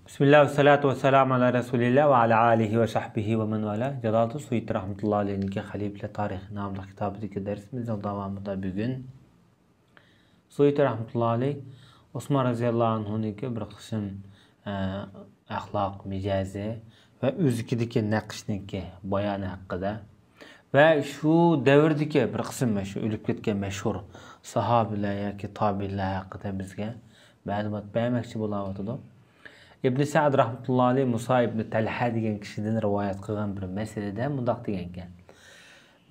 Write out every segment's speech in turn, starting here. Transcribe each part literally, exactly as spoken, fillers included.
بىسمىللا، ۋەسسالاتۇ ۋەسسالامۇ ئالا رەسۇلىللا ۋە ئالا ئالىھى ۋە سەھبىھى ۋە مەن ۋالا. جالالىتۇ سۇيۇتى رەھمەتۇللا ئەلەيھىنىڭكى خەلىپىلەر تارىخى ناملىق كىتابىدىكى دەرسىمىزنىڭ داۋامىدا بۈگۈن سۇيۇتى رەھمەتۇللا ئەلەيھ ئوسمان رەزىياللا ئانھۇنىڭكى بىر قىسىم، ئە، ئەخلاق، مىجەزى ۋە ئۆزىكىدىكى نەقىشنىڭكى بايانى ھەققىدە ۋە شۇ دەۋردىكى بىر قىسىم مەشھۇر، ئۆلۈپ كەتكەن مەشھۇر ساھابىلەر ياكى تابىئىنلار ھەققىدە بىزگە مەلۇمات بەرمەكچى بولاۋاتىدۇ. ئىبن سەئد رەھمەتۇللا ئەلەيھ مۇسا ئىبن تەلھە دېگەن كىشىدىن رىۋايەت قىلغان بىر مەسىلىدە مۇنداق دېگەنكەن: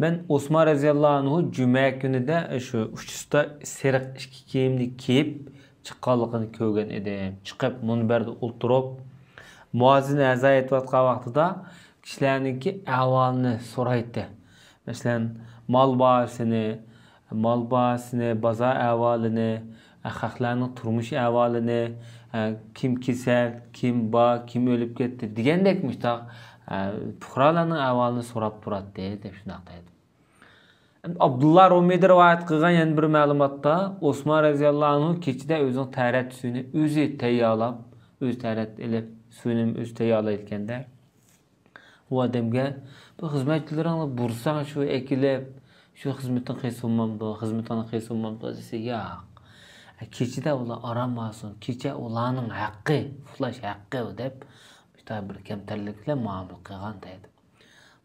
مەن ئوسمان رەزىياللا ئانھۇ جۈمە كۈنىدە شۇ ئۇچىسىدا سېرىق ئىككى كىيىمنى كىيىپ چىققانلىقىنى كۆرگەن ئىدىم. چىقىپ مۇنبەردە ئولتۇرۇپ، مۇئەززىن ئەزان ئېيتىۋاتقان ۋاقتىدا كىشىلەرنىڭكى ئەھۋالىنى سورايتتى. مەسىلەن، مال باھاسىنى، مال باھاسىنى، بازار ئەھۋالىنى، خەقلەرنىڭ تۇرمۇش ئەھۋالىنى، كىم كېسەل، كىم بار، كىم ئۆلۈپ كەتتى دېگەندەك مۇشتاق پۇقرالارنىڭ ئەھۋالىنى سوراپ تۇراتتى دەپ شۇنداق دەيدۇ. ئابدۇللا رۇمىيدا رىۋايەت قىلغان يەنە بىر مەلۇماتتا، ئوسمان رەزىياللا ئانھۇ كېچىدە ئۆزىنىڭ تەرەت سۈيىنى ئۆزى تەييارلاپ، ئۆزى تەرەت ئېلىپ، سۈيىنى ئۆزى تەييارلايدىكەندە، ئۇ ئادەمگە، بۇ خىزمەتچىلىرىڭنى بۇرساڭ شۇ ئەكېلىپ، شۇ خىزمىتىڭ قىيسۇلمامدۇ، خىزمىتىڭنى قىيسۇلمامدۇ دېسە، ياق. كېچىدە ئۇلار ئارام ئالسۇن، كېچە ئۇلارنىڭ ھەققى، ئۇخلاش ھەققى دەپ، مۇشۇنداق بىر كەمتەرلىك بىلەن مۇئامىلە قىلغان دەيدۇ.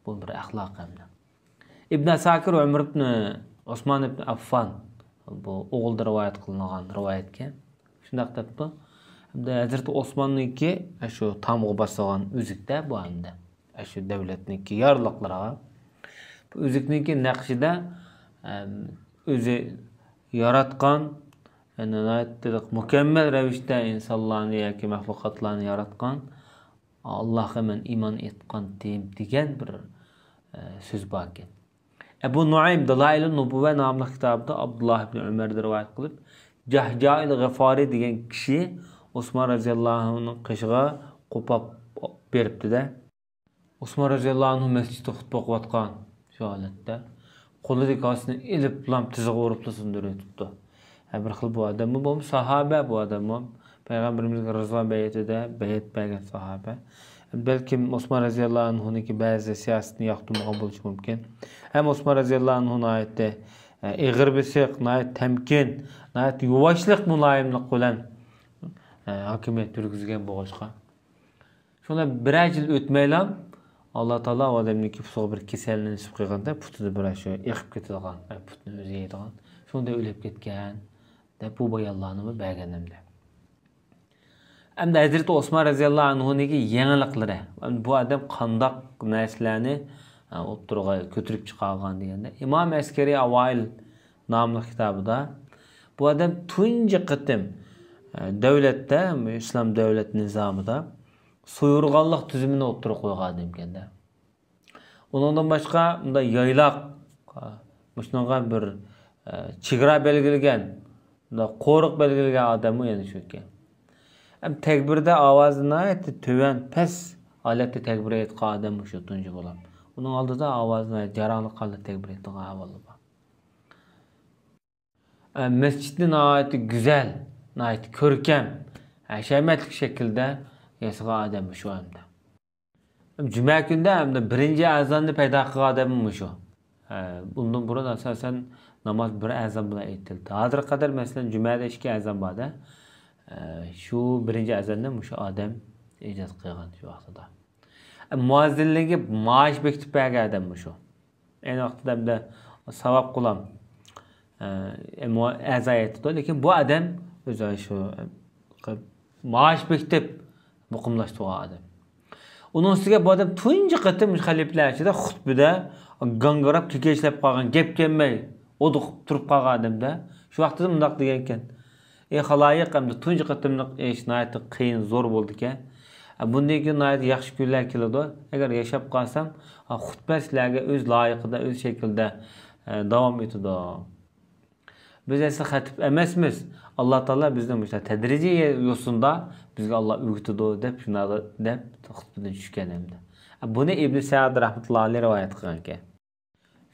بۇ بىر ئەخلاق ھەمدە. ئىبن ئەساكىر ئۆمەر ئىبن ئوسمان ئىبن ئەففان، بۇ ئوغلىدا رىۋايەت قىلىنغان رىۋايەتكەن. شۇنداق دەپتۇ. ھەمدە ھەزرىتى ئوسماننىڭكى شۇ تامغا باسىدىغان ئۈزۈكتە بۇ ھەمدە. شۇ دەۋلەتنىڭكى يارلىقلىرىغا. بۇ ئۈزۈكنىڭكى نەقىشىدە، ئەم، ئۆزى ياراتقان، يەنى ناھايىتى مۇكەممەل رەۋىشتە ئىنسانلارنى ياكى مەخلۇقاتلارنى ياراتقان، ئاللاھقا مەن ئىمان ئېيتقانتىم دېگەن بىر، ئە، سۆز باركەن. ئەبۇ نۇئەيم دالايىلۇن نۇبۇۋە ناملىق كىتابىدا ئابدۇللا ئىبنى ئۆمەردىن رىۋايەت قىلىپ، جەھجائىل غىفارى دېگەن كىشى ئوسمان رەزىياللاھۇ ئەنھۇنىڭ قېشىغا قوپاپ بېرىپتۇ-دە. ئوسمان رەزىياللاھۇ ئەنھۇ مەسچىتتە خۇتبە ئوقۇۋاتقان شۇ ھالەتتە، قولىدىكى ھاسىنى ئېلىپلام تىزىغا ئۇرۇپلا سۇندۇرۇۋېتىپتۇ. ھە، بىر خىل بۇ ئادەممۇ، بولمىسا ساھابە بۇ ئادەممۇ. پەيغەمبىرىمىزگە رىزۋان بەيئىتىدە بەيئەت بەرگەن ساھابە. بەلكىم ئوسمان رەزىياللاھۇ ئەنھۇنىڭكى بەزى سىياسىتىنى ياقتۇرمىغان بولۇشى مۇمكىن. ھەم ئوسمان رەزىياللاھۇ ئەنھۇ ناھايىتى، ئە، ئېغىر بېسىق، ناھايىتى تەمكىن، ناھايىتى يۇۋاشلىق، مۇلايىملىق بىلەن، ئە، ھاكىمىيەت يۈرگۈزگەن بولغاچقا. شۇڭا بىرەر يىل ئۆتمەيلا، ئاللا تائالا ئۇ ئادەمنىڭكى پۇتىغا بىر كېسەلنى نېسىپ قىلغاندا، پۇتىدا بىر شۇ ئېقىپ كېتىدىغان، ئە، پۇتنى ئۆزى يەيدىغان، شۇنداق ئۆلۈپ كەتكەن، دەپ بۇ بايانلارنىمۇ بەرگەن ئەمدى. ئەمدى ھەزرىتى ئوسمان رەزىياللاھۇ ئەنھۇنىڭكى يېڭىلىقلىرى، ئەمدى بۇ ئادەم قانداق نەرسىلەرنى، ئە، ئوتتۇرىغا كۆتۈرۈپ چىقارغان دېگەندە، ئىمام ئەسكەرى ئاۋائىل ناملىق كىتابىدا بۇ ئادەم تۇنجى قېتىم، ئە، دۆلەتتە، ئىسلام دۆلەت نىزامىدا سويۇرغانلىق تۈزۈمىنى ئوتتۇرىغا قويغان ئادەمكەن-دە. ئۇنىڭدىن باشقا مۇنداق يايلاق، مۇشۇنىڭغا بىر، ئە، چېگرا بەلگىلىگەن، مۇنداق قورۇق بەلگىلىگەن ئادەممۇ يەنە شۇكەن. ھەم تەكبىردە ئاۋازى ناھايىتى تۆۋەن، پەس ھالەتتە تەكبىر ئېيتقان ئادەممۇ شۇ تۇنجى بولۇپ. ئۇنىڭ ئالدىدا ئاۋازى ناھايىتى جاراڭلىق ھالەتتە تەكبىر ئېيتىدىغان ئەھۋاللار بار. ئە، مەسچىتنى ناھايىتى گۈزەل، ناھايىتى كۆركەم، ھەشەمەتلىك شەكىلدە ياسىغان ئادەم شۇ ئەمدى. جۈمە كۈندە ئەمدى بىرىنچى ئەزاننى پەيدا قىلغان ئادەم مۇشۇ. ئە، ئۇندىن بۇرۇن ئاساسەن ناماز بىر ئەزان بىلەن ئېيتىلدى. ھازىرغا قەدەر، مەسىلەن، جۈمەدە ئىككى ئەزان بار-دە. ئە، شۇ بىرىنچى ئەزاننى مۇشۇ ئادەم ئىجاد قىلغان شۇ ۋاقتىدا. ئە، مۇئەززىنلىككە مائاش بېكىتىپ بەرگەن ئادەم مۇشۇ. ئەينى ۋاقىتتا ئەمدى ساۋاب قۇلام، ئە، مۇ-، ئەزا ئېيتىدۇ، لېكىن بۇ ئادەم ئۆزى شۇ، ئە، مائاش بېكىتىپ مۇقىملاشتۇرغان ئادەم. ئۇنىڭ ئۈستىگە بۇ ئادەم تۇنجى قېتىم مۇشۇ خەلىپىلەر ئىچىدە خۇتبىدە گاڭگىراپ، كېكەچلەپ قالغان، گەپ كەلمەي ھودۇقۇپ تۇرۇپ قالغان ئادەم-دە. شۇ ۋاقتىدا مۇنداق دېگەنكەن: ئى خالايىق، ئەمدى تۇنجى قېتىملىق ئىش ناھايىتى قىيىن، زور بولدىكەن. ئە، بۇندىن كېيىن ناھايىتى ياخشى كۈنلەر كېلىدۇ. ئەگەر ياشاپ قالسام، ئە، خۇتبە سىلەرگە ئۆز لايىقىدا، ئۆز شەكلىدە، ئە، داۋام ئېتىدۇ. بىز ئەسلى خەتىپ ئەمەسمىز. ئاللا تائالا بىزنى مۇشۇنداق تەدرىجىي يوسۇندا بىزگە ئاللا ئۆگىتىدۇ دەپ، شۇنداق دەپ خۇتبىدىن چۈشكەن ئەمدى. ئە، بۇنى ئىبن سەئد رەھمەتۇللا ئەلەيھ رىۋايەت قىلغانىكەن.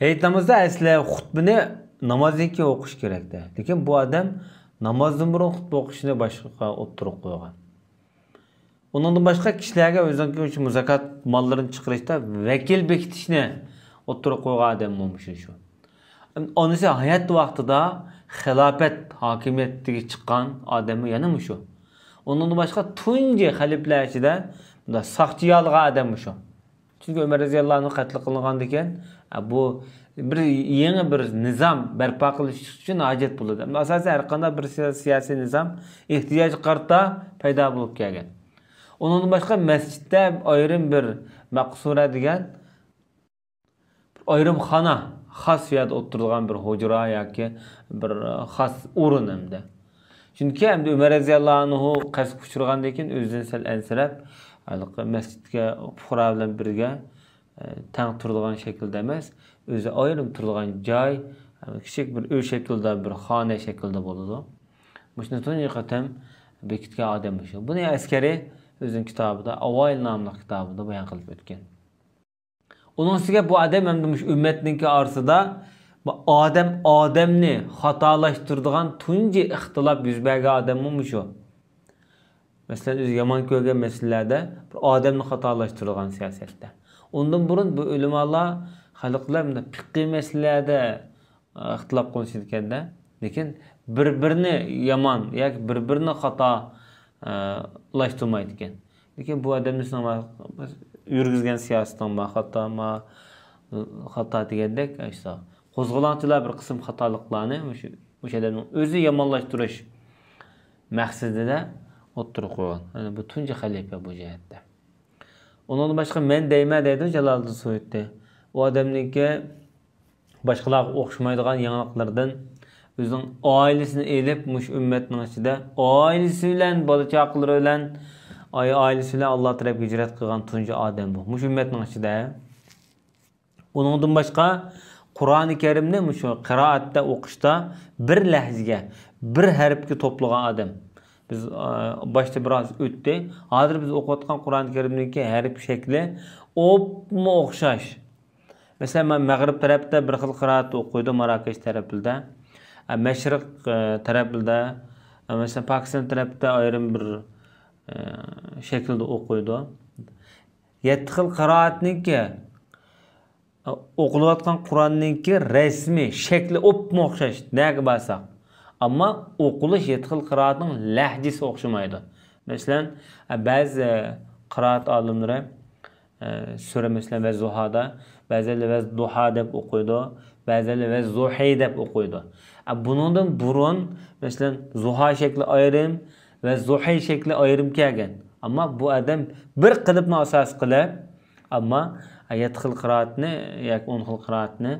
ھېيت نامىزىدا ئەسلى خۇتبىنى نامازدىن كېيىن ئوقۇش كېرەك-دە. لېكىن بۇ ئادەم نامازدىن بۇرۇن خۇتبە ئوقۇشنى باشقا ئوتتۇرىغا قويغان. ئۇنىڭدىن باشقا كىشىلەرگە ئۆزىنىڭكى شۇ زاكات ماللىرىنى چىقىرىشتا ۋەكىل بېكىتىشنى ئوتتۇرىغا قويغان ئادەممۇ مۇشۇ شۇ. ئانىسى ھايات ۋاقتىدا خىلاپەت ھاكىمىيەتكە چىققان ئادەممۇ يەنە مۇشۇ. ئۇنىڭدىن باشقا تۇنجى خەلىپىلەر ئىچىدە بۇنداق ساقچى ياللىغان ئادەم مۇشۇ. چۈنكى ئۆمەر رەزىياللاھۇ ئەنھۇ قەتل قىلىنغاندىن كېيىن، ئە، بۇ بىر يېڭى بىر نىزام بەرپا قىلىش ئۈچۈن ھاجەت بولىدۇ. ئەمما ئاساسەن ھەر قانداق بىر سىيا-، سىياسىي نىزام ئېھتىياجغا قارىتا پەيدا بولۇپ كەلگەن. ئۇنىڭدىن باشقا مەسچىتتە ئايرىم بىر مەقسۇرە دېگەن بىر ئايرىم خانا، خاس يەردە ئولتۇرىدىغان بىر ھۇجرا ياكى بىر خاس ئورۇن ئەمدى. چۈنكى ئەمدى ئۆمەر رەزىياللاھۇ ئەنھۇ قەستكە ئۇچرىغاندىن كېيىن ئۆزىدىن سەل ئەنسىرەپ، ھېلىقى مەسچىتكە پۇقرا بىلەن بىرگە، ئە، تەڭ تۇرىدىغان شەكىلدە ئەمەس، ئۆزى ئايرىم تۇرىدىغان جاي، كىچىك بىر ئۆي شەكلىدە، بىر خانە شەكلىدە بولىدۇ. مۇشۇنى تۇنجى قېتىم بېكىتكەن ئادەم مۇشۇ. بۇنى ئەسكەرى ئۆزىنىڭ كىتابىدا، ئاۋائىل ناملىق كىتابىدا بايان قىلىپ ئۆتكەن. ئۇنىڭ ئۈستىگە بۇ ئادەم ھەمدە مۇشۇ ئۈممەتنىڭكى ئارىسىدا بۇ ئادەم ئادەمنى خاتالاشتۇرىدىغان تۇنجى ئىختىلاپ يۈز بەرگەن ئادەممۇ مۇشۇ. مەسىلەن، ئۆزى يامان كۆرگەن مەسىلىلەردە بىر ئادەمنى خاتالاشتۇرىدىغان سىياسەتتە. ئۇندىن بۇرۇن بۇ ئۆلىمالار خەلق بىلەن مۇنداق پىقىي مەسىلىلەردە ئىختىلاپ قىلىشىدىكەن-دە. لېكىن بىر-بىرىنى يامان ياكى بىر-بىرىنى خاتا، ئە، لاشتۇرمايدىكەن. لېكىن بۇ ئادەمنى سىناما-، يۈرگۈزگەن سىياسىتىڭ ما خاتا، ما خاتا دېگەندەك، ئاشۇ قوزغىلاڭچىلار بىر قىسىم خاتالىقلارنى مۇشۇ، مۇشۇ ئادەمنىڭ ئۆزى يامانلاشتۇرۇش مەقسىتىدە ئوتتۇرىغا قويغان. يەنى بۇ تۇنجى خەلىپە بۇ جەھەتتە. ئۇنىڭدىن باشقا مەن دەيمەن دەيدۇ جالالىدىن سۇيۇتى. ئۇ ئادەمنىڭكى باشقىلارغا ئوخشىمايدىغان يېڭىلىقلىرىدىن ئۆزىنىڭ ئائىلىسىنى ئېلىپ مۇشۇ ئۈممەتنىڭ ئىچىدە ئائىلىسى بىلەن، بالا چاقىلىرى بىلەن، ئائىلىسى بىلەن ئاللا تەرەپكە ھىجرەت قىلغان تۇنجى ئادەم بۇ. مۇشۇ ئۈممەتنىڭ ئىچىدە. ئۇنىڭدىن باشقا قۇرئانى كەرىمنى مۇشۇ قىرائەتتە ئوقۇشتا بىر لەھجىگە، بىر ھەرپكە توپلىغان ئادەم. بىز، ئا، باشتا بىراز ئۆتتى. ھازىر بىز ئوقۇۋاتقان قۇرئانى كەرىمنىڭكى ھەرپ شەكلى ئوپمۇ ئوخشاش. مەسىلەن، مەن مەغرىب تەرەپتە بىر خىل قىرائەتتە ئوقۇيدۇ، ماراكەش تەرەپلىدە. ئە، مەشرىق، ئە، تەرەپلىدە، ئە، مەسىلەن، پاكىستان تەرەپتە ئايرىم بىر، ئە، شەكىلدە ئوقۇيدۇ. يەتتە خىل قىرائەتنىڭكى، ئوقۇلۇۋاتقان قۇرئاننىڭكى رەسمىي شەكلى ئوپمۇ ئوخشاش، نەگە بارساق. ئەمما ئوقۇلۇش يەتتە خىل قىرائەتنىڭ لەھجىسى ئوخشىمايدۇ. مەسىلەن، بەزى قىرائەت ئالىملىرى، سۈرە، مەسىلەن، ۋەززۇھادا، بەزىلەر ۋەزدۇھا دەپ ئوقۇيدۇ، بەزىلەر ۋەززۇھى دەپ ئوقۇيدۇ. بۇنىڭدىن بۇرۇن، مەسىلەن، زۇھا شەكلى ئايرىم، ۋەززۇھى شەكلى ئايرىم كەلگەن. ئەمما بۇ ئادەم بىر قېلىپنى ئاساس قىلىپ، ئەمما يەتتە خىل قىرائەتنى ياكى ئون خىل قىرائەتنى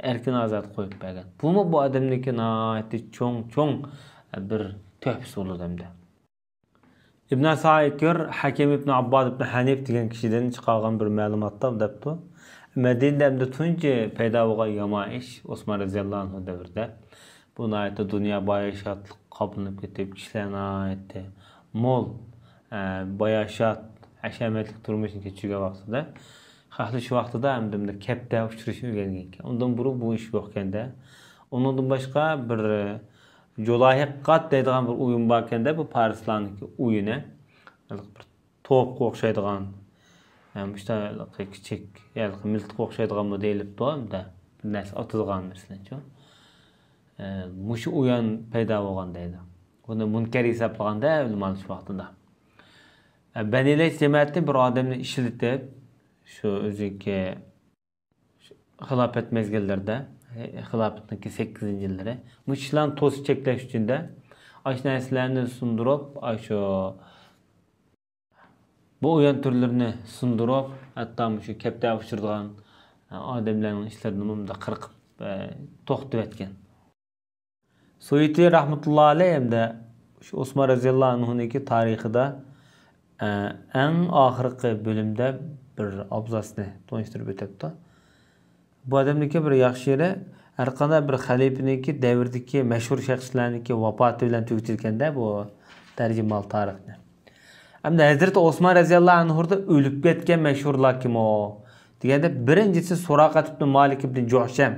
ئەركىن ئازاد قويۇپ بەرگەن. بۇمۇ بۇ ئادەمنىڭكى ناھايىتى چوڭ، چوڭ بىر تۆھپىسى بولىدۇ ئەمدى. ئىبن ئەساكىر ھەكىم ئىبن ئابباد ئىبن ھەنىف دېگەن كىشىدىن چىقارغان بىر مەلۇماتتا دەپتۇ، مەدىنىدە ئەمدى تۇنجى پەيدا بولغان يامان ئىش ئوسمان رەزىياللاھۇ ئەنھۇ دەۋرىدە. بۇ ناھايىتى دۇنيا باياشاتلىق قاپلىنىپ كېتىپ، كىشىلەر ناھايىتى مول، ئە، باياشات، ھەشەمەتلىك تۇرمۇشنى كەچۈرگەن ۋاقتىدا، خەقلەر شۇ ۋاقتىدا ئەمدى مۇنداق كەپتەر ئۇچرىشىنى ئۆگەنگەنىكەن. ئۇندىن بۇرۇن بۇ ئىش يوقكەن-دە. ئۇنىڭدىن باشقا بىر، ئە، جۇلاھىقات دەيدىغان بىر ئويۇن باركەن-دە، بۇ پارسلارنىڭكى ئويۇنى. بىر توپقا ئوخشايدىغان، ھەم مۇشۇنداق كىچىك، ھېلىقى مىلتىققا ئوخشايدىغانمۇ دېيىلىپتۇ، ھەمدە بىر نەرسە ئاتىدىغان، مەسىلەن، شۇ. ئە، مۇشۇ ئويۇن پەيدا بولغان دەيدۇ. بۇنى مۇنكەر ھېسابلىغاندا ئۆلىمالار شۇ ۋاقتىدا. ئە، بەنى لەيس جەمەتى بىر ئادەمنى ئىشلىتىپ، شۇ ئۆزىنىڭكى خىلاپەت مەزگىللىرىدە، خىلاپەتنىڭكى سەككىزىنچى يىللىرى، مۇشۇ ئىشلارنى توسۇپ چەكلەش ئۈچۈن-دە، ئاشۇ نەرسىلەرنى سۇندۇرۇپ، ئاشۇ بۇ ئويۇن تۈرلىرىنى سۇندۇرۇپ، ھەتتا مۇشۇ كەپتەر ئۇچرىدىغان ئادەملەرنىڭ ئىشلىرىنىمۇ مۇنداق قىرقىپ، توختىتىۋەتكەن. سۇيۇتى رەھمەتۇللا ئەلەيھ ھەمدە شۇ ئوسمان رەزىياللاھۇ ئەنھۇنىڭكى تارىخىدا، ئە، ئەڭ ئاخىرقى بۆلۈمدە بىر ئابزاسنى تونۇشتۇرۇپ ئۆتەپتۇ. بۇ ئادەمنىڭكى بىر ياخشى يېرى، ھەرقانداق بىر خەلىپىنىڭكى دەۋرىدىكى مەشھۇر شەخسلەرنىڭكى ۋاپاتى بىلەن تۈگىتىدىكەن-دە بۇ تەرجىمىھال تارىخنى. ئەمدى ھەزرىتى ئوسمان رەزىياللاھۇ ئەنھۇدا ئۆلۈپ كەتكەن مەشھۇرلار كىمۇ؟ دېگەندە، بىرىنچىسى سۇراقەت ئىبن مالىك ئىبن جۇھشەم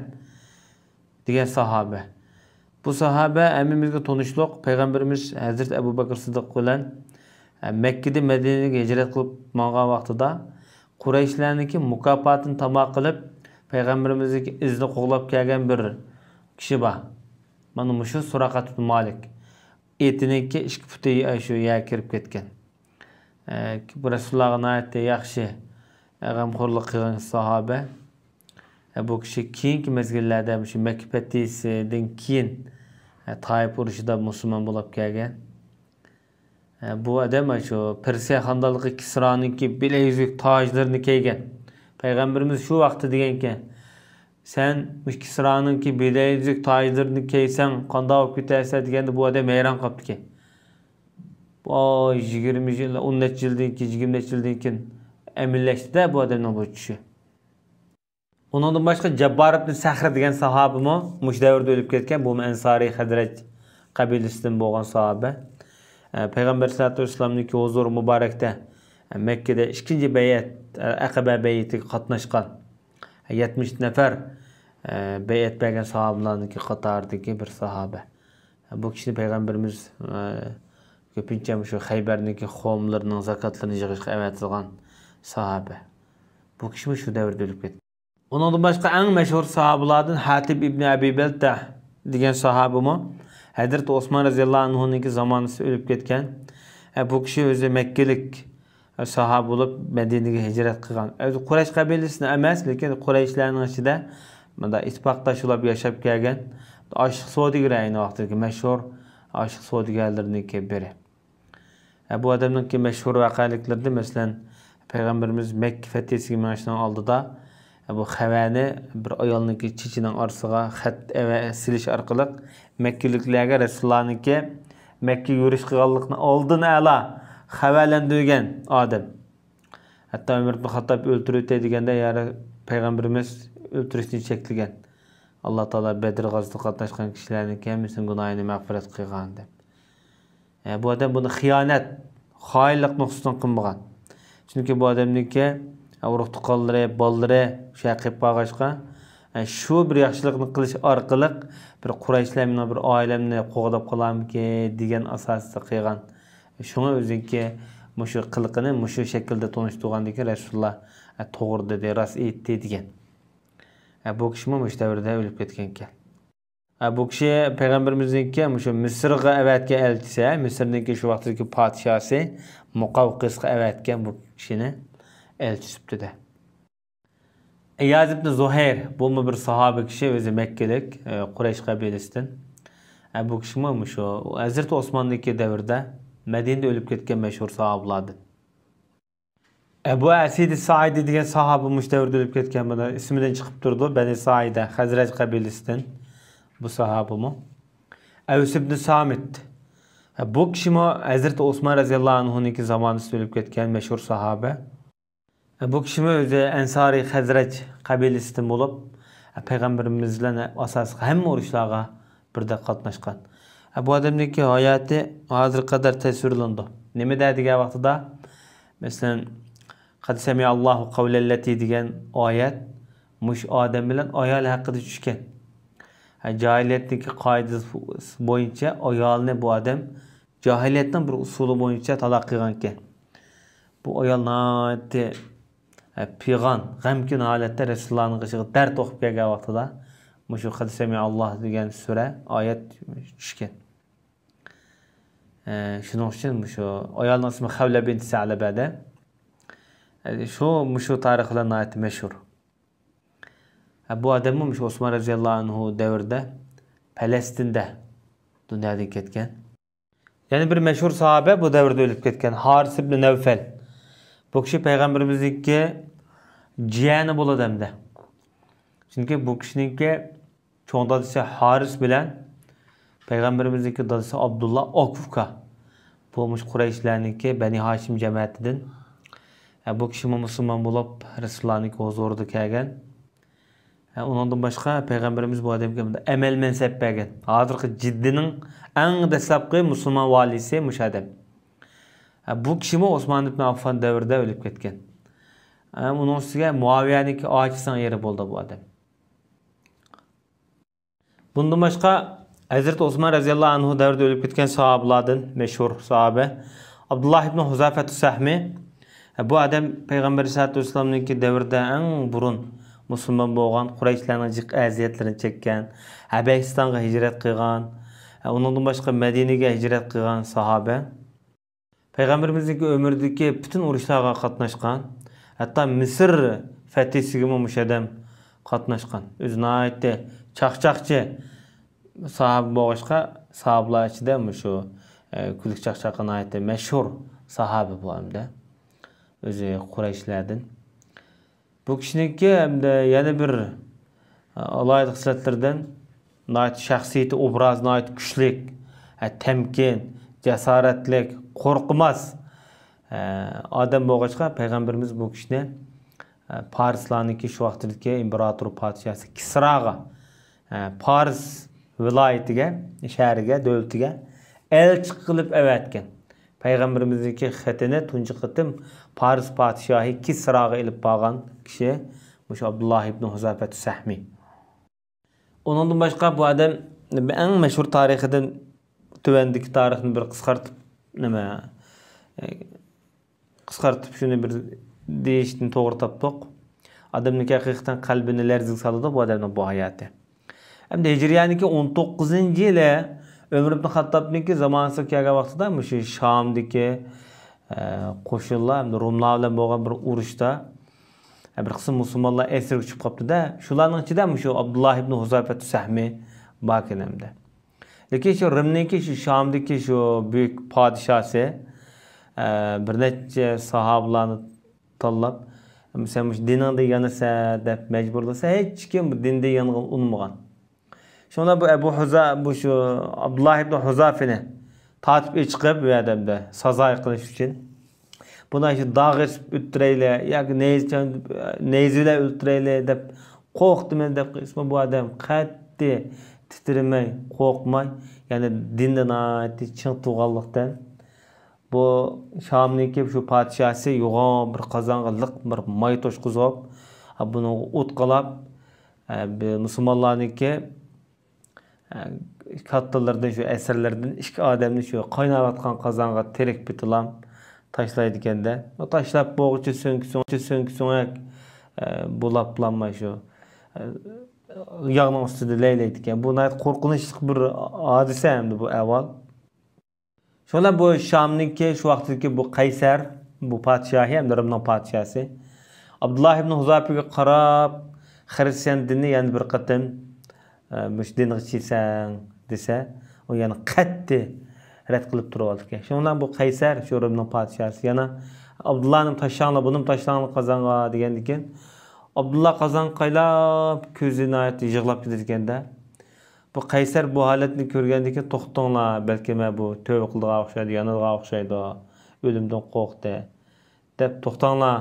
دېگەن ساھابە. بۇ ساھابە ھەممىمىزگە تونۇشلۇق، پەيغەمبىرىمىز ھەزرىتى ئەبۇ بەكرى سىددىق بىلەن، مەككىدىن مەدىنىگە ھىجرەت قىلىپ ماڭغان ۋاقتىدا قۇرەيشلەرنىڭكى مۇكاپاتىنى تاما قىلىپ، پەيغەمبىرىمىزنىڭكى ئىزىنى قوغلاپ كەلگەن بىر كىشى بار. مانا مۇشۇ سۇراقەت ئىبن مالىك. ئېتىنىڭكى ئىككى پۇتى شۇ يەرگە كىرىپ كەتكەن. ئە، بۇ رەسۇلۇللاغا ناھايىتى ياخشى، ئە، غەمخورلۇق قىلغان ساھابە. ئە، بۇ كىشى كېيىنكى مەزگىللەردە مۇشۇ مەككە پەتھىسىدىن كېيىن، ئە، تائىپ ئۇرۇشىدا مۇسۇلمان بولۇپ كەلگەن. ئە، بۇ ئادەم شۇ پېرسىيە خانىدانلىقى كىسرانىڭكى بىلەيزۈك تاجلىرىنى كىيگەن. پەيغەمبىرىمىز شۇ ۋاقىتتا دېگەنكەن، سەن مۇشۇ كىسرانىڭكى بىلەيزۈك تاجلىرىنى كىيسەڭ قانداق بولۇپ كېتەرسەن دېگەندە، بۇ ئادەم ھەيران قاپتىكەن. ۋاي، يىگىرمە يىل، ئون نەچچە يىلدىن كېيىن، يىگىرمە نەچچە يىلدىن كېيىن ئەمەلىيلەشتى-دە بۇ ئادەمنىڭ بۇ چۈشى. ئۇنىڭدىن باشقا جاببار ئىبن سەخر دېگەن ساھابىمۇ مۇشۇ دەۋردە ئۆلۈپ كەتكەن. بۇمۇ ئەنسارىي خەزرەج قەبىلىسىدىن بولغان ساھابە. ئە، پەيغەمبەر سەللەللاھۇ ئەلەيھى ۋەسەللەمنىڭكى ھۇزۇرى مۇبارەكتە، ئە، مەككىدە ئىككىنچى بەيئەت، ئە، ئەقەبە بەيئىتىگە قاتناشقان، ئە، يەتمىش نەپەر، ئە، بەيئەت بەرگەن ساھابىلارنىڭكى قاتارىدىكى بىر ساھابە. بۇ كىشىنى پەيغەمبىرىمىز، ئە، كۆپىنچە مۇشۇ خەيبەرنىڭكى قوۋملىرىنىڭ زاكاتلىرىنى يىغىشقا ئەۋەتىدىغان ساھابە. بۇ كىشىمۇ شۇ دەۋردە ئۆلۈپ كەتكەن. ئۇنىڭدىن باشقا ئەڭ مەشھۇر ساھابىلاردىن ھاتىب ئىبنى ئەبى بەلتە دېگەن ساھابىمۇ ھەزرىتى ئوسمان رەزىياللاھۇ ئەنھۇنىڭكى زامانىسىدا ئۆلۈپ كەتكەن. ئە، بۇ كىشى ئۆزى مەككىلىك ساھابە بولۇپ، مەدىنىگە ھىجرەت قىلغان. ئۆزى قۇرەيش قەبىلىسىدىن ئەمەس، لېكىن قۇرەيشلەرنىڭ ئىچىدە مۇنداق ئىتتىپاقداش بولۇپ ياشاپ كەلگەن، ئاشلىق سودىگىرى، ئەينى ۋاقىتتىكى مەشھۇر ئاشلىق سودىگەرلىرىنىڭكى بىرى. ئە، بۇ ئادەمنىڭكى مەشھۇر ۋەقەلىكلىرىدىن، مەسىلەن، پەيغەمبىرىمىز مەككە پەتھىسىگە مېڭىشنىڭ ئالدىدا، ئە، بۇ خەۋەرنى بىر ئايالنىڭكى چېچىنىڭ ئارىسىغا خەت ئەۋە-، سېلىش ئارقىلىق مەككىلىكلەرگە رەسۇلۇللانىڭكى مەككىگە يۈرۈش قىلغانلىقىنى ئالدىن ئەلا خەۋەرلەندۈرگەن ئادەم. ھەتتا ئۆمەر ئىبن خاتتاب ئۆلتۈرۈۋېتەي دېگەندە، يا پەيغەمبىرىمىز ئۆلتۈرۈشنى چەكلىگەن. ئاللا تائالا بەدر غازىسىغا قاتناشقان كىشىلەرنىڭكى ھەممىسىنىڭ گۇناھىنى مەغپىرەت قىلغان دەپ. ئە، بۇ ئادەم بۇنى خىيانەت، خائىنلىق نۇقتىسىدىن قىلمىغان. چۈنكى بۇ ئادەمنىڭكى، ئە، ئۇرۇق-تۇغقانلىرى، بالىلىرى شۇ يەرگە قېلىپ قالغاچقا، ئە، شۇ بىر ياخشىلىقنى قىلىش ئارقىلىق بىر قۇرەيشلەر مېنىڭ بىر ئائىلەمنى قوغداپ قالارمىكىن دېگەن ئاساستا قىلغان. شۇڭا ئۆزىنىڭكى مۇشۇ قىلىقىنى مۇشۇ شەكىلدە تونۇشتۇرغاندىن كېيىن رەسۇلۇللا، ئە، توغرا دېدى، راست ئېيتتى دېگەن. ئە، بۇ كىشىمۇ مۇشۇ دەۋردە ئۆلۈپ كەتكەنىكەن. ئە، بۇ كىشى پەيغەمبىرىمىزنىڭكى مۇشۇ مىسىرغا ئەۋەتكەن ئەلچىسى، مىسىرنىڭكى شۇ ۋاقىتتىكى پادىشاھسى مۇقاۋقىسقا ئەۋەتكەن بۇ كىشىنى ئەلچى سۈپىتىدە. ئىياز ئىبنى زۇھەير، بۇمۇ بىر ساھابە كىشى، ئۆزى مەككىلىك، ئە، قۇرەيش قەبىلىسىدىن. ئە، بۇ كىشىمۇ مۇشۇ ھەزرىتى ئوسماننىڭكى دەۋرىدە مەدىنىدە ئۆلۈپ كەتكەن مەشھۇر ساھابىلاردىن. ئەبۇ ئەسىدى سائىدى دېگەن ساھابە مۇشۇ دەۋردە ئۆلۈپ كەتكەن، بۇنى ئىسمىدىن چىقىپ تۇرىدۇ، بەنى سائىدە، خەزرەج قەبىلىسىدىن بۇ ساھابىمۇ. ئەۋس ئىبنى سامىت. بۇ كىشىمۇ ھەزرىتى ئوسمان رەزىياللاھۇ ئەنھۇنىڭكى زامانىسىدا ئۆلۈپ كەتكەن مەشھۇر ساھابە. بۇ كىشىمۇ ئۆزى ئەنسارىي خەزرەج قەبىلىسىدىن بولۇپ، پەيغەمبىرىمىز بىلەن ئاساسلىق ھەممە ئۇرۇشلارغا بىردەك قاتناشقان. بۇ ئادەمنىڭكى ھاياتى ھازىرغا قەدەر تەسۋىرلىنىدۇ. نېمىدە دېگەن ۋاقتىدا، مەسىلەن، قەد سەمىئەللاھۇ قەۋلەللەتى دېگەن ئايەت مۇشۇ ئادەم بىلەن ئايالى ھەققىدە چۈشكەن. ھە، جاھىلىيەتتىكى قائىدىسى بويىچە ئايالىنى بۇ ئادەم جاھىلىيەتنىڭ بىر ئۇسۇلى بويىچە تالاق قىلغانىكەن. بۇ ئايال ناھايىتى، ھە، پىغان، غەمكىن ھالەتتە رەسۇلۇللانىڭ قېشىغا دەرد ئوقۇپ كەلگەن ۋاقتىدا مۇشۇ قەد سەمىئەللاھ دېگەن سۈرە، ئايەت چۈشكەن. ئە، شۇنىڭ ئۈچۈن مۇشۇ ئايالنىڭ ئىسمى خەۋلە بىنت سەلەبە دە. ئە، شۇ، مۇشۇ تارىخ بىلەن ناھايىتى مەشھۇر. ئە، بۇ ئادەممۇ مۇشۇ ئوسمان رەزىياللاھۇ ئەنھۇ دەۋرىدە پەلەستىندە دۇنيادىن كەتكەن. يەنە بىر مەشھۇر ساھابە بۇ دەۋردە ئۆلۈپ كەتكەن، ھارىس ئىبنى نەۋفەل. بۇ كىشى پەيغەمبىرىمىزنىڭكى جىيەنى بولىدۇ ئەمدى. چۈنكى بۇ كىشىنىڭكى چوڭ دادىسى ھارىس بىلەن پەيغەمبىرىمىزنىڭكى دادىسى ئابدۇللا ئاكا ئۇكا. بۇ مۇشۇ قۇرەيشلەرنىڭكى بەنى ھاشىم جەمەتىدىن. ھە، بۇ كىشىمۇ مۇسۇلمان بولۇپ، رەسۇلۇللانىڭكى ھۇزۇرىدا كەلگەن. ھە، ئۇنىڭدىن باشقا پەيغەمبىرىمىز بۇ ئادەمگە ئەمەل مەنسەپ بەرگەن. ھازىرقى جىددىنىڭ ئەڭ دەسلەپكى مۇسۇلمان ۋالىيسى مۇشۇ ئادەم. ھە، بۇ كىشىمۇ ئوسمان ئىبن ئاففان دەۋرىدە ئۆلۈپ كەتكەن. ھە، ئۇنىڭ ئۈستىگە مۇئاۋىيەنىڭكى ئاچىسىنىڭ ئېرى بولدى بۇ ئادەم. بۇندىن باشقا، ھەزرىتى ئوسمان رەزىياللاھۇ ئەنھۇ دەۋرىدە ئۆلۈپ كەتكەن ساھابىلاردىن مەشھۇر ساھابە ئابدۇللا ئىبن ھۇزافەتۇ سەھمى، بۇ ئادەم پەيغەمبەر ئەلەيھىسسالاتۇ ۋەسسالامنىڭكى دەۋرىدە ئەڭ بۇرۇن مۇسۇلمان بولغان، قۇرەيشلەرنىڭ جىق ئەزىيەتلىرىنى چەككەن، ھەبەشىستانغا ھىجرەت قىلغان، ئۇنىڭدىن باشقا مەدىنىگە ھىجرەت قىلغان ساھابە. پەيغەمبىرىمىزنىڭكى ئۆمرىدىكى پۈتۈن ئۇرۇشلارغا قاتناشقان، ھەتتا مىسىر فەتھىسىگىمۇ مۇشۇ ئادەم قاتناشقان. ئۆزى ناھايىتى چاقچاقچى ساھابە بولغاچقا، ساھابىلار ئىچىدە مۇشۇ، ئە، كۈلكە چاقچاققا ناھايىتى مەشھۇر ساھابە بۇ ئەمدى. ئۆزى قۇرەيشلەردىن. بۇ كىشىنىڭكى ھەمدە يەنە بىر، ئە، ئالاھىدە خىسلەتلىرىدىن ناھايىتى شەخسىيىتى، ئوبرازى ناھايىتى كۈچلۈك، ئە، تەمكىن، جاسارەتلىك، قورقماس، ئە، ئادەم بولغاچقا، پەيغەمبىرىمىز بۇ كىشىنى، ئە، پارسلارنىڭكى شۇ ۋاقتىدىكى ئىمپېراتور پادىشاھسى كىسراغا، ئە، پارس ۋىلايىتىگە، شەھىرىگە، دۆلىتىگە ئەلچى قىلىپ ئەۋەتكەن. پەيغەمبىرىمىزنىڭكى خېتىنى تۇنجى قېتىم پارس پادىشاھى كىسراغا ئېلىپ بارغان كىشى مۇشۇ ئابدۇللا ئىبن ھۇزافەتۇ سەھمى. ئۇنىڭدىن باشقا بۇ ئادەم ئەڭ مەشھۇر تارىخىدىن تۆۋەندىكى تارىخنى بىر قىسقارتىپ، نېمە، ئە، قىسقارتىپ شۇنى بىر دېيىشنى توغرا تاپتۇق. ئادەمنىڭكى ھەقىقەتەن قەلبىنى لەرزىگە سالىدۇ بۇ ئادەمنىڭ بۇ ھاياتى. ئەمدى ھىجرىيەنىڭكى ئون توققۇزىنچى يىلى ئۆمەر ئىبن خاتتابنىڭكى زامانىسىغا كەلگەن ۋاقتىدا مۇشۇ شامدىكى، ئە، قوشۇنلار ھەمدە روملار بىلەن بولغان بىر ئۇرۇشتا، ئە، بىر قىسىم مۇسۇلمانلار ئەسىرگە چۈشۈپ قاپتۇ-دە، شۇلارنىڭ ئىچىدە مۇشۇ ئابدۇللا ئىبن ھۇزافەتۇ سەھمى باركەن ئەمدى. لېكىن شۇ رىمنىڭكى، شۇ شامدىكى شۇ بۈيۈك پادىشاسى، ئە، بىر نەچچە ساھابىلارنى تاللاپ، «سەن مۇشۇ دىنىڭدىن يانىسەن» دەپ مەجبۇرلىسا، ھېچكىم بۇ دىندىن يانغىلى ئۇنىمىغان. شۇڭا بۇ ئەبۇ ھۇزا-، بۇ شۇ ئابدۇللا ئىبن ھۇزافىنى تارتىپ ئېچىقىپ، بۇ يەردە سازايى قىلىش ئۈچۈن، بۇنى شۇ داغ ئېسىپ ئۆلتۈرەيلى ياكى نەيزە چاڭ-، نەيزە بىلەن ئۆلتۈرەيلى دەپ قورقتىمەن دەپ قىلسىمۇ، بۇ ئادەم قەتئىي تىترىمەي، قورقماي، يەنى دىندا ناھايىتى چىڭ تۇرغانلىقتىن، بۇ شامنىڭكى شۇ پادىشاسى يوغان بىر قازانغا لىق بىر ماي توشقۇزۇپ، بۇنىڭغا ئوت قالاپ، بۇ مۇسۇلمانلارنىڭكى كاتتىلىرىدىن، شۇ ئەسىرلىرىدىن ئىككى ئادەمنى شۇ قايناۋاتقان قازانغا تىرىك پېتىلاپ تاشلايدىكەن-دە. ئۇ تاشلاپ بولغۇچە سۆڭكە-سۆڭەك، سۆڭكە-سۆڭەك، ئە، بۇلاپلانماي شۇ، ئە، ياغنىڭ ئۈستىدە لەيلەيدىكەن. بۇ ناھايىتى قورقۇنچلۇق بىر ھادىسە ئەمدى بۇ ئەھۋال. شۇڭا بۇ شامنىڭكى شۇ ۋاقىتتىكى بۇ قەيسەر، بۇ پادىشاھى ھەمدە رىمنىڭ پادىشاسى ئابدۇللا ئىبن ھۇزاپىگە قاراپ، خىرىستىيان دىنىنى يەنە بىر قېتىم، ئە، مۇشۇ دىنغا چىسەڭ دېسە، ئۇ يەنە قەتئىي رەت قىلىپ تۇرۇۋالىدىكەن. شۇنىڭ بىلەن بۇ قەيسەر، شۇ رىمنىڭ پادىشاسى، يەنە «ئابدۇللانى تاشلاڭلار، بۇنىمۇ تاشلاڭلار قازانغا» دېگەندىكىن، ئابدۇللا قازانغا قايلاپ، كۆزى ناھايىتى يىغلاپ كېتىدىكەن-دە. بۇ قەيسەر بۇ ھالەتنى كۆرگەندىكىن، «توختاڭلار، بەلكىم بۇ تۆۋە قىلىدىغان ئوخشايدۇ، يانىدىغان ئوخشايدۇ، ئۆلۈمدىن قورقتى» دەپ، «توختاڭلار»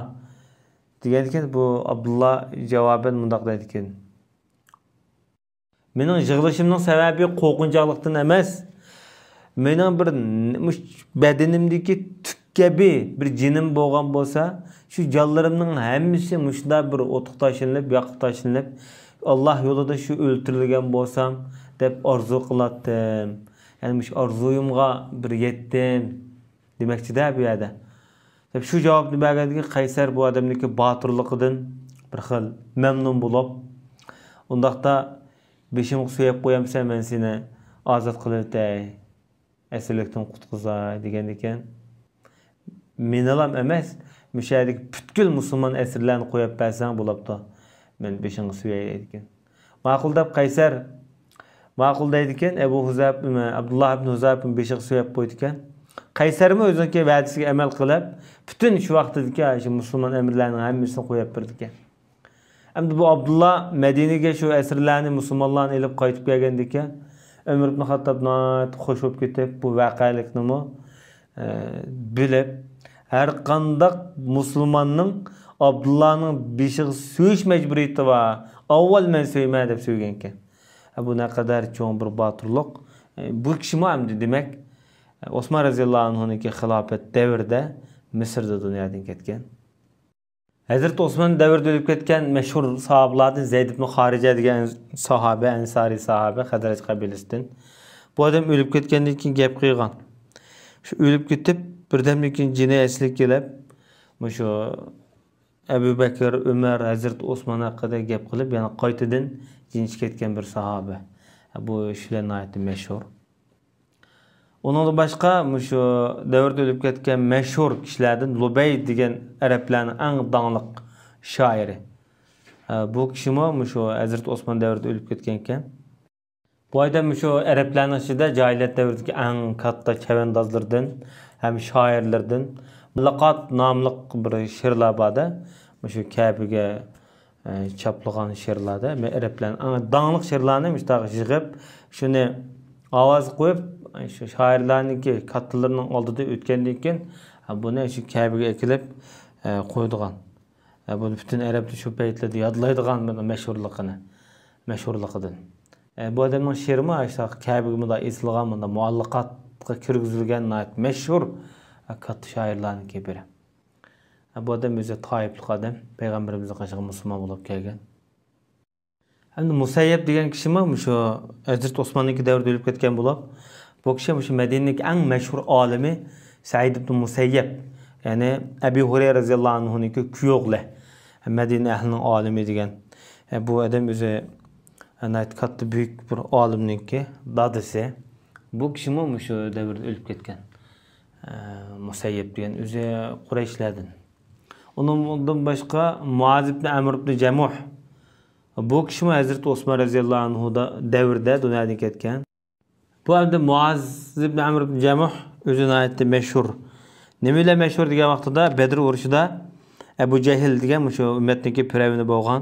دېگەندىكىن، بۇ ئابدۇللا جاۋابەن مۇنداق دەيدىكەن: «مېنىڭ يىغلىشىمنىڭ سەۋەبى قورقۇنچاقلىقتىن ئەمەس، مېنىڭ بىر ن-، مۇش-، بەدىنىمدىكى تۈك كەبى بىر جېنىم بولغان بولسا، شۇ جانلىرىمنىڭ ھەممىسى مۇشۇنداق بىر ئوتقا تاشلىنىپ، ياغقا تاشلىنىپ، ئاللا يولىدا شۇ ئۆلتۈرۈلگەن بولسام دەپ ئارزۇ قىلاتتىم. يەنى مۇشۇ ئارزۇيۇمغا بىر يەتتىم» دېمەكچىدە بۇ يەردە. دەپ شۇ جاۋابنى بەرگەندىكىن، قەيسەر بۇ ئادەمنىڭكى باتۇرلۇقىدىن بىر خىل مەمنۇن بولۇپ، «ئۇنداقتا بېشىمغا سۆيەپ قويامسەن، مەن سېنى ئازاد قىلىۋېتەي، ئەسىرلىكتىن قۇتقۇزاي» دېگەندىكىن، «مېنىلام ئەمەس، مۇشۇ يەردىكى پۈتكۈل مۇسۇلمان ئەسىرلەرنى قويۇپ بەرسەڭ بولاپتۇ، مەن بېشىڭغا سۆيەي» دەيدىكەن. «ماقۇل» دەپ قەيسەر، «ماقۇل» دەيدىكەن. ئەبۇ ھۇزاپ-، ئابدۇللا ئىبن ھۇزاپىنىڭ بېشىغا سۆيەپ قويىدىكەن. قەيسەرمۇ ئۆزىنىڭكى ۋەدىسىگە ئەمەل قىلىپ، پۈتۈن شۇ ۋاقتىدىكى شۇ مۇسۇلمان ئەمىرلەرنىڭ ھەممىسىنى قويۇپ بېرىدىكەن. ئەمدى بۇ ئابدۇللا مەدىنىگە شۇ ئەسىرلەرنى، مۇسۇلمانلارنى ئېلىپ قايتىپ كەلگەندىكىن، ئۆمەر ئىبن خاتتاب ناھايىتى خوش بولۇپ كېتىپ، بۇ ۋەقەلىكنىمۇ، ئە، بىلىپ، ھەر قانداق مۇسۇلماننىڭ ئابدۇللانىڭ بېشىغا سۆيۈش مەجبۇرىيىتى بار، ئاۋۋال مەن سۆيىمەن دەپ سۆيگەنىكەن. ئە، بۇ نەقەدەر چوڭ بىر باتۇرلۇق. ئە، بۇ كىشىمۇ ئەمدى دېمەك، ئوسمان رەزىياللاھۇ ئەنھۇنىڭكى خىلاپەت دەۋرىدە مىسىردا دۇنيادىن كەتكەن. ھەزرىتى ئوسمان دەۋرىدە ئۆلۈپ كەتكەن مەشھۇر ساھابىلاردىن زەيد ئىبن خارىجە دېگەن ساھابە، ئەنسارىي ساھابە، خەزرەج قەبىلىسىدىن. بۇ ئادەم ئۆلۈپ كەتكەندىن كېيىن گەپ قىلغان. شۇ ئۆلۈپ كېتىپ، بىردەمدىن كېيىن جېنى ئەسلىگە كېلىپ، مۇشۇ ئەبۇ بەكىر، ئۆمەر، ھەزرىتى ئوسمان ھەققىدە گەپ قىلىپ، يەنە قايتىدىن جېنى چىقىپ كەتكەن بىر ساھابە. بۇ ئىش بىلەن ناھايىتى مەشھۇر. ئۇنىڭدىن باشقا مۇشۇ دەۋردە ئۆلۈپ كەتكەن مەشھۇر كىشىلەردىن لۇبەي دېگەن ئەرەبلەرنىڭ ئەڭ داڭلىق شائىرى. بۇ كىشىمۇ مۇشۇ ھەزرىتى ئوسمان دەۋرىدە ئۆلۈپ كەتكەنىكەن. بۇ ئادەم مۇشۇ ئەرەبلەرنىڭ ئىچىدە جاھىلىيەت دەۋرىدىكى ئەڭ كاتتا چەۋەندازلىرىدىن ھەم شائىرلىرىدىن. مۇللىقات ناملىق بىر شېئىرلار بار-دە، مۇشۇ كەبىگە، ئە، چاپلىغان شېئىرلاردا، مە-، ئەرەبلەرنىڭ ئەڭ داڭلىق شېئىرلارنى مۇشۇنداق يىغىپ، شۇنى ئاۋاز قويۇپ، شۇ شائىرلارنىڭكى كاتتىلىرىنىڭ ئالدىدا ئۆتكەندىن كېيىن، بۇنى شۇ كەبىگە ئەكېلىپ، ئە، قويىدىغان. ئە، بۇنى پۈتۈن ئەرەبلەر شۇ پەيتلەردە يادلايدىغان بىر مەشھۇرلۇقىنى، مەشھۇرلۇقىدىن. ئە، بۇ ئادەمنىڭ شېئىرىمۇ ئاشۇنداق كەبىگە مۇنداق ئېسىلغان، مۇنداق مۇئەللەقاتقا كىرگۈزۈلگەن ناھايىتى مەشھۇر، ئە، كاتتا شائىرلارنىڭكى بىرى. ئە، بۇ ئادەم ئۆزى تائىپلىق ئادەم، پەيغەمبىرىمىزنىڭ قېشىغا مۇسۇلمان بولۇپ كەلگەن. ھەمدە مۇسەييەب دېگەن كىشىمۇ مۇشۇ ھەزرىتى ئوسماننىڭكى دەۋرىدە ئۆلۈپ كەتكەن بولۇپ، بۇ كىشى مۇشۇ مەدىنىدىكى ئەڭ مەشھۇر ئالىمى سەئىد ئىبن مۇسەييەب، يەنى ئەبى ھۇرەيرە رەزىياللاھۇ ئەنھۇنىڭكى كۈيئوغلى، مەدىنە ئەھلىنىڭ ئالىمى دېگەن. بۇ ئادەم ئۆزى ناھايىتى كاتتا بۈيۈك بىر ئالىمنىڭكى دادىسى. بۇ كىشىمۇ مۇشۇ دەۋردە ئۆلۈپ كەتكەن. مۇسەييەب دېگەن ئۆزى قۇرەيشلەردىن. ئۇنىڭدىن باشقا مۇئاز ئىبن ئەمر ئىبن جەمۇھ. بۇ كىشىمۇ ھەزرىتى ئوسمان رەزىياللاھۇ ئەنھۇ دا-، دەۋرىدە دۇنيادىن كەتكەن. بۇ ئەمدى مۇئاز ئىبن ئەمر ئىبن جەمۇھ ئۆزى ناھايىتى مەشھۇر. نېمە بىلەن مەشھۇر دېگەن ۋاقتىدا، بەدر ئۇرۇشىدا ئەبۇ جەھىل دېگەن مۇشۇ ئۈممەتنىڭكى پىرئەۋنى بولغان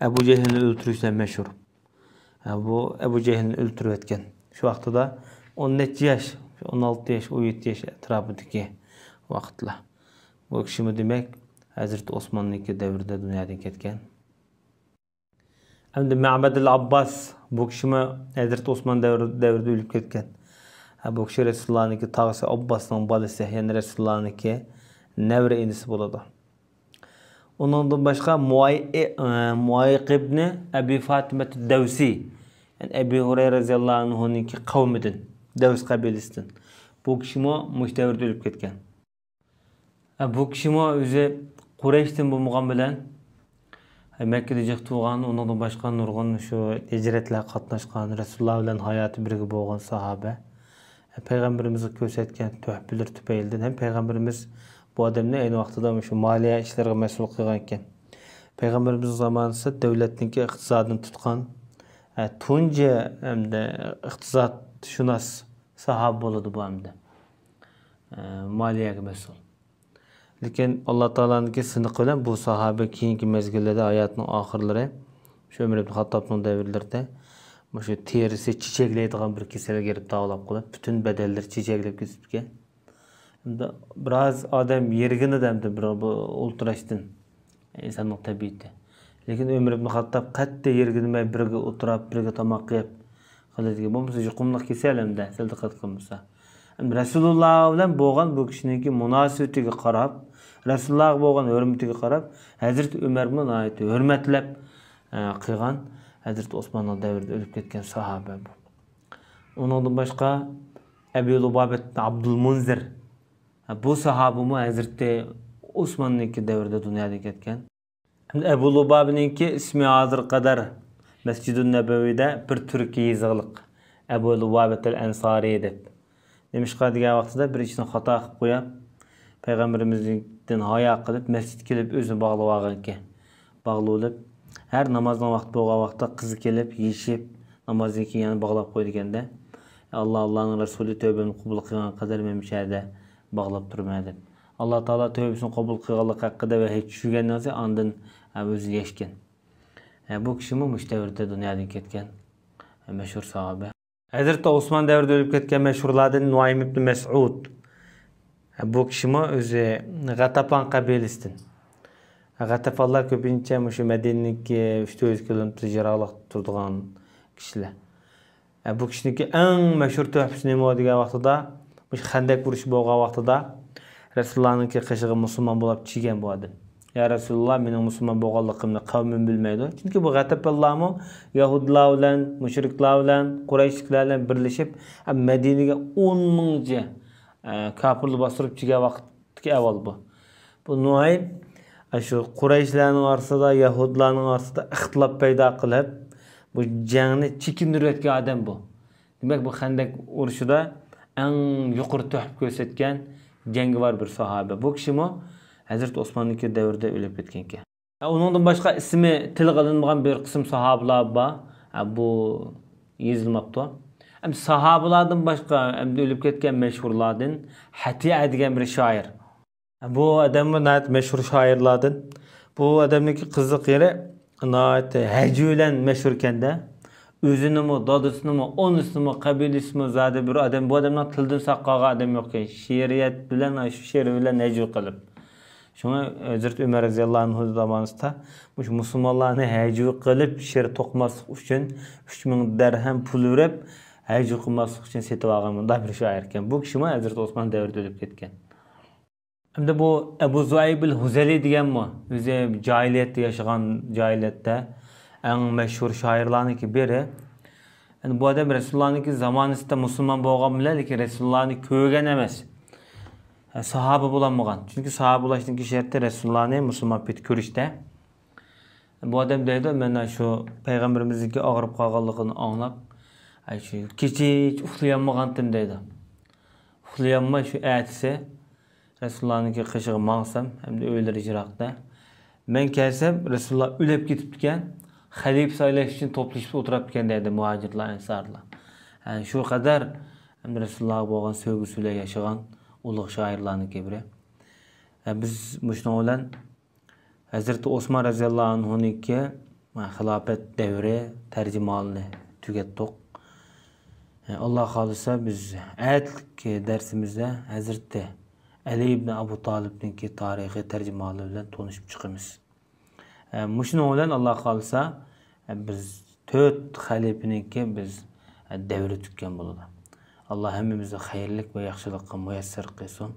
ئەبۇ جەھىلنى ئۆلتۈرۈش بىلەن مەشھۇر. ھە، بۇ ئەبۇ جەھىلنى ئۆلتۈرۈۋەتكەن. شۇ ۋاقتىدا ئون نەچچە ياش، ئون ئالتە ياش، ئون يەتتە ياش ئەتراپىدىكى ۋاقىتلار. بۇ كىشىمۇ دېمەك ھەزرىتى ئوسماننىڭكى دەۋرىدە دۇنيادىن كەتكەن. ئەمدى مەبەدىل ئابباس، بۇ كىشىمۇ ھەزرىتى ئوسمان دەۋرى، دەۋرىدە ئۆلۈپ كەتكەن. ھە، بۇ كىشى رەسۇلۇللانىڭكى تاغىسى ئابباسنىڭ بالىسى، يەنى رەسۇلۇللانىڭكى نەۋرە ئىنىسى بولىدۇ. ئۇنىڭدىن باشقا مۇئاي-، ئى، ئى، مۇئايق ئىبنى ئەبى فاتىمەت دەۋسى، يەنى ئەبى ھۇرەيرە رەزىياللاھۇ ئەنھۇنىڭكى قەۋمىدىن، دەۋس قەبىلىسىدىن. بۇ كىشىمۇ مۇشۇ دەۋردە ئۆلۈپ كەتكەن. ھە، بۇ كىشىمۇ ئۆزى قۇرەيشتىن بولمىغان بىلەن، ھە، مەككىدە جىق تۇرغان، ئۇنىڭدىن باشقا نۇرغۇن شۇ ھىجرەتلەرگە قاتناشقان، رەسۇلۇللا بىلەن ھاياتى بىرگە بولغان ساھابە. ھە، پەيغەمبىرىمىزگە كۆرسەتكەن تۆھپىلىرى تۈپەيلىدىن ھەم پەيغەمبىرىمىز بۇ ئادەمنى ئەينى ۋاقتىدا مۇشۇ مالىيە ئىشلىرىغا مەسئۇل قىلغان ئىكەن. پەيغەمبىرىمىزنىڭ زامانىسىدا دۆلەتنىڭكى ئىقتىسادىنى تۇتقان، ھە، تۇنجى ھەمدە ئىقتىسادشۇناس ساھابە بولىدۇ بۇ ئەمدى. ئە، مالىيەگە مەسئۇل. لېكىن ئاللا تائالانىڭكى سىنىقى بىلەن بۇ ساھابە كېيىنكى مەزگىللەردە ھاياتىنىڭ ئاخىرلىرى، شۇ ئۆمەر ئىبن خاتتابنىڭ دەۋرلىرىدە مۇشۇ تېرىسى چېچەكلەيدىغان بىر كېسەلگە گىرىپتار بولۇپ قېلىپ، پۈتۈن بەدەنلىرى چېچەكلەپ كېتىپتىكەن. ئەمدى بىراز ئادەم يىرگىنىدۇ ئەمدى بىر بۇ ئولتۇراشتىن. ئىنساننىڭ تەبىئىتى. لېكىن ئۆمەر ئىبن خاتتاب قەتئىي يىرگىنمەي، بىرگە ئولتۇرۇپ، بىرگە تاماق يەپ قىلىدىكەن. بولمىسا يۇقۇملۇق كېسەل ئەمدى، سەل دىققەت قىلمىسا. ئەمدى رەسۇلۇللا بىلەن بولغان بۇ كىشىنىڭكى مۇناسىۋىتىگە قاراپ، رەسۇلۇللاغا بولغان ھۆرمىتىگە قاراپ، ھەزرىتى ئۆمەرمۇ ناھايىتى ھۆرمەتلەپ، ئە، قىلغان. ھەزرىتى ئوسماننىڭ دەۋرىدە ئۆلۈپ كەتكەن ساھابە بۇ. ئۇنىڭدىن باشقا ئەبى لۇبابەت ئابدۇل مۇنزىر. بۇ ساھابىمۇ ھەزرىتى ئوسماننىڭكى دەۋرىدە دۇنيادىن كەتكەن. ئەبۇ لۇبابىنىڭكى ئىسمى ھازىرغا قەدەر مەسجىدۇن نەبەۋىدە بىر تۈركىي يېزىقلىق، ئەبۇ لۇبابەتىل ئەنسارى دەپ. نېمىشقا دېگەن ۋاقتىدا بىر ئىشنى خاتا قىلىپ قويۇپ، پەيغەمبىرىمىزدىن ھايا قىلىپ، مەسچىتكە كېلىپ ئۆزىنى باغلىۋالغانىكەن. باغلىۋېلىپ، ھەر نامازنىڭ ۋاقتى بولغان ۋاقىتتا قىزى كېلىپ، يېشىپ، نامازدىن كېيىن يەنە باغلاپ قويىدىكەن-دە. ئاللا، ئاللانىڭ رەسۇلى تۆۋبەمنى قوبۇل قىلغان قەدەر مەن مۇشۇ يەردە باغلاپ تۇرىمەن دەپ. ئاللا تائالا تۆۋبىسىنى قوبۇل قىلغانلىقى ھەققىدە ۋەھىي چۈشۈرگەندىن كېيىن ئاندىن ئۆزى يەشكەن. بۇ كىشىمۇ مۇشۇ دەۋردە دۇنيادىن كەتكەن مەشھۇر ساھابە. ھەزرىتى ئوسمان دەۋرىدە ئۆلۈپ كەتكەن مەشھۇرلاردىن نۇئەيم ئىبن مەسئۇد. بۇ كىشىمۇ ئۆزى غەتەپان قەبىلىسىدىن. غەتەپانلار كۆپىنچە مۇشۇ مەدىنىدىكى ئۈچ تۆت يۈز كىلومېتىر يىراقلىقتا تۇرىدىغان كىشىلەر. بۇ كىشىنىڭكى ئەڭ مەشھۇر تۆھپىسى نېمە دېگەن ۋاقتىدا، مۇشۇ خەندەك ئۇرۇشى بولغان ۋاقتىدا رەسۇلۇللانىڭكى قېشىغا مۇسۇلمان بولاپ چىگەن بۇ ئادەم. يا رەسۇلۇللا، مېنىڭ مۇسۇلمان بولغانلىقىمنى قەۋمىم بىلمەيدۇ. چۈنكى بۇ غەتەپەنلارمۇ يەھۇدىيلار بىلەن، مۇشرىكلار بىلەن، قۇرەيشلىكلەر بىلەن بىرلىشىپ، مەدىنىگە ئون مىڭچە ئە، كاپىرلار باستۇرۇپ چىگەن ۋاقىتتىكى ئەھۋال بۇ. بۇ نۇئەيم، ئە، شۇ قۇرەيشلەرنىڭ ئارىسىدا، يەھۇدلارنىڭ ئارىسىدا ئىختىلاپ پەيدا قىلىپ، بۇ جەڭنى چېكىندۈرۈۋەتكەن ئادەم بۇ. دېمەك، بۇ خەندەك ئۇرۇشىدا ئەڭ يۇقىرى تۆھپە كۆرسەتكەن جەڭگىۋار بىر ساھابە. بۇ كىشىمۇ ھەزرىتى ئوسماننىڭكى دەۋرىدە ئۆلۈپ كەتكەنىكەن. ئۇنىڭدىن باشقا ئىسمى تىلغا ئېلىنمىغان بىر قىسىم ساھابىلار بار. بۇ يېزىلماپتۇ. ئەمدى ساھابىلاردىن باشقا، ئەمدى ئۆلۈپ كەتكەن مەشھۇرلاردىن ھەتىئە دېگەن بىر شائىر. بۇ ئادەممۇ ناھايىتى مەشھۇر شائىرلاردىن. بۇ ئادەمنىڭكى قىزىق يېرى، ناھايىتى ھەجۋى بىلەن مەشھۇركەندە. ئۆزىنىمۇ، دادىسىنىمۇ، ئانىسىنىمۇ، قەبىلىسىمۇ زادى بىر ئادەم، بۇ ئادەمنىڭ تىلىدىن ساقىت قالغان ئادەم يوقكەن. شېئىرىيەت بىلەن، شۇ شېئىرى بىلەن ھەجۋى قىلىپ. شۇڭا ھەزرىتى ئۆمەر رەزىياللاھۇ ئەنھۇ زامانىسىدا مۇشۇ مۇسۇلمانلارنى ھەجۋى قىلىپ شېئىر توقۇماسلىق ئۈچۈن ئۈچ مىڭ دەرھەم پۇل بېرىپ، ھەجۋى قىلماسلىق ئۈچۈن سېتىۋالغان مۇنداق بىر شائىر ئىكەن. بۇ كىشىمۇ ھەزرىتى ئوسمان دەۋرىدە ئۆلۈپ كەتكەن. ئەمدى بۇ ئەبۇ زۇئەيبىل ھۇزەلى دېگەنمۇ، ئۆزى جاھىلىيەتتە ياشىغان، جاھىلىيەتتە ئەڭ مەشھۇر شائىرلارنىڭكى بىرى. ئەمدى بۇ ئادەم رەسۇلۇللانىڭكى زامانىسىدا مۇسۇلمان بولغان بىلەن، لېكىن رەسۇلۇللانى كۆرگەن ئەمەس. ھە، ساھابە بولالمىغان. چۈنكى ساھابە بولۇشنىڭكى شەرتى رەسۇلۇللانى مۇسۇلمان پېتى كۆرۈشتە. بۇ ئادەم دەيدۇ، مەن شۇ پەيغەمبىرىمىزنىڭكى ئاغرىپ قالغانلىقىنى ئاڭلاپ، ئەي، شۇ كېچە ھېچ ئۇخلىيالمىغانتىم دەيدۇ. ئۇخلىيالماي شۇ ئەتىسى رەسۇلۇللانىڭكى قېشىغا ماڭسام، ئەمدى ئۆيلىرى يىراقتا. مەن كەلسەم، رەسۇلۇللا ئۆلۈپ كېتىپتىكەن، خەلىپە سايلاش ئۈچۈن توپلىشىپ ئولتۇراپتىكەن دەيدۇ مۇھاجىرلار، ئەنسارلار. ھە، شۇ قەدەر ئەمدى رەسۇلۇللاغا بولغان سۆيگۈسى بىلەن ياشىغان ئۇلۇغ شائىرلارنىڭكى بىرى. ھە، بىز مۇشۇنىڭ بىلەن ھەزرىتى ئوسمان رەزىياللاھۇ ئەنھۇنىڭكى خىلاپەت دەۋرى تەرجىمىھالىنى تۈگەتتۇق. ئاللا خالىسا، بىز ئەتىلىك دەرسىمىزدە ھەزرىتى ئەلى ئىبنى ئەبۇ تالىپنىڭكى تارىخىي تەرجىمىھالى بىلەن تونۇشۇپ چىقىمىز. مۇشۇنىڭ بىلەن، ئاللا خالىسا، بىز تۆت خەلىپىنىڭكى بىز دەۋرى تۈگىگەن بولىدۇ. ئاللا ھەممىمىزنى خەيرلىك ۋە ياخشىلىققا مۇيەسسەر قىلسۇن.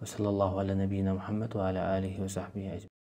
ۋە ساللاللاھۇ ئەلا نەبىييىنا مۇھەممەد ۋە ئەلا ئالىھى ۋە سەھبىھى ئەجمەئىن.